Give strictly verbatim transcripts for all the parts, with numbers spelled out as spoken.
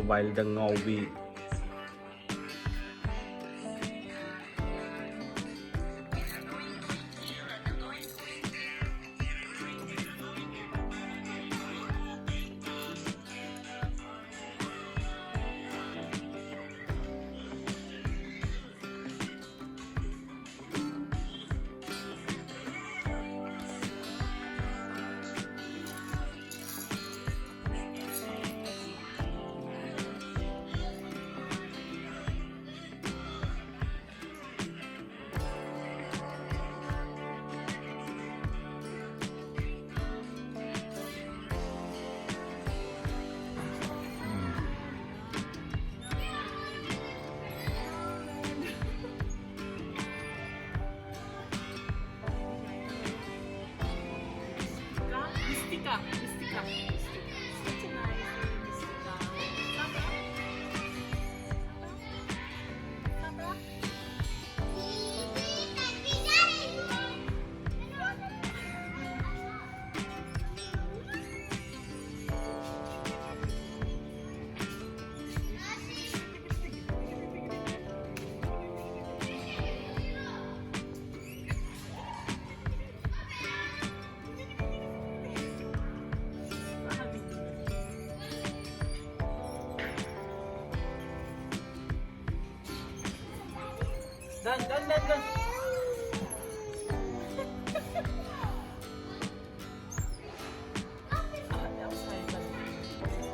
ꯃꯣꯕꯥꯏꯜꯗ ꯉꯥꯎꯕꯤ꯫ Mistika, mistika, mistika. Such a nice name, mistika. Sabra? Sabra? Done, done, done, done.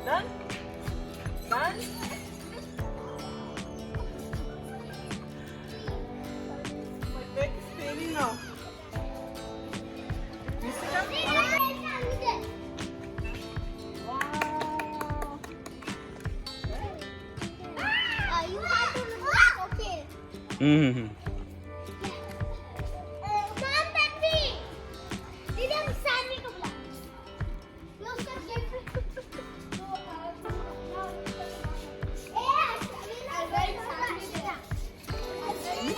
Done? Done? My back is paining now. Wow. Ah, you have to look okay. Mm-hmm. Mom, Peppy! Didi, हम सामने को बुला। ये उसका girlfriend।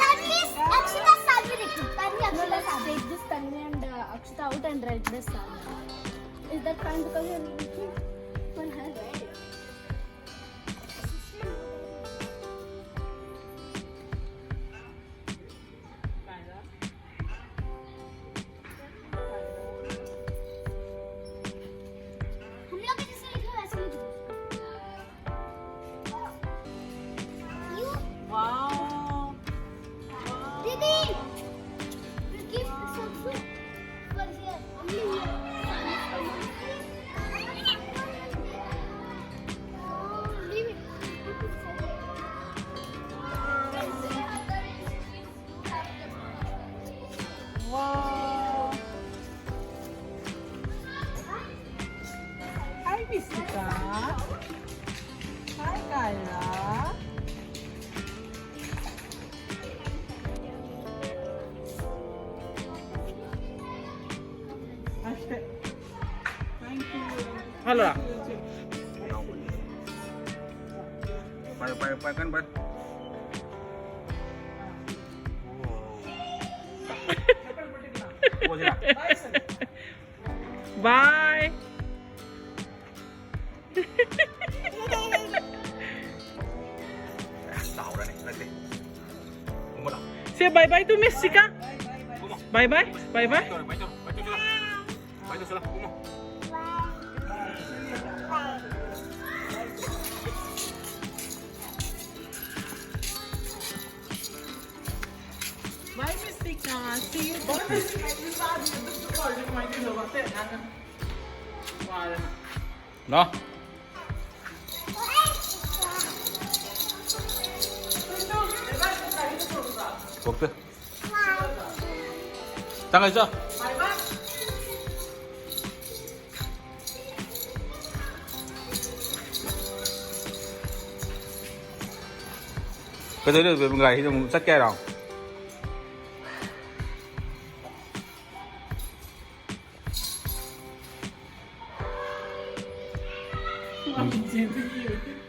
Tanvi, Akshita, सामने रखो। Tanvi, Akshita, सामने। Take this Tanvi and, uh, Akshita out and write this Tanvi. Is that fine? Because you are looking for her, right? Hello. Hello. ꯄꯥꯏꯌꯨ, ꯄꯥꯏꯌꯨ, ꯄꯥꯏꯌꯨ, ꯀꯟꯅ ꯄꯥꯏꯌꯨ꯫ ꯄꯣꯁꯤꯔꯥ? Bye. ꯆꯥꯎꯔꯅꯤ, ꯅꯠꯇꯦ꯫ ꯀꯨꯝꯃꯣ ꯂꯥꯎ꯫ Say bye bye to Miss Sika. ꯀꯨꯝꯃꯣ꯫ Bye bye, bye bye. ꯀꯨꯝꯃꯣ, ꯀꯨꯝꯃꯣ꯫ Bye, Miss Tika. See you. Bye, Miss Tika. ꯂꯥꯎ꯫ ꯊꯣꯛꯇꯦ꯫ ꯆꯪꯉꯁꯤ ꯆꯣ꯫ ꯀꯩꯗꯧꯗꯣꯏꯕ ꯏꯕꯨꯡ? ꯒꯥꯔꯤꯁꯤꯗ ꯑꯃꯨꯛ ꯆꯠꯀꯦ ꯍꯥꯏꯔꯣ? ꯋꯥꯡꯖꯤꯡ ꯆꯦꯟꯕꯒꯤ꯫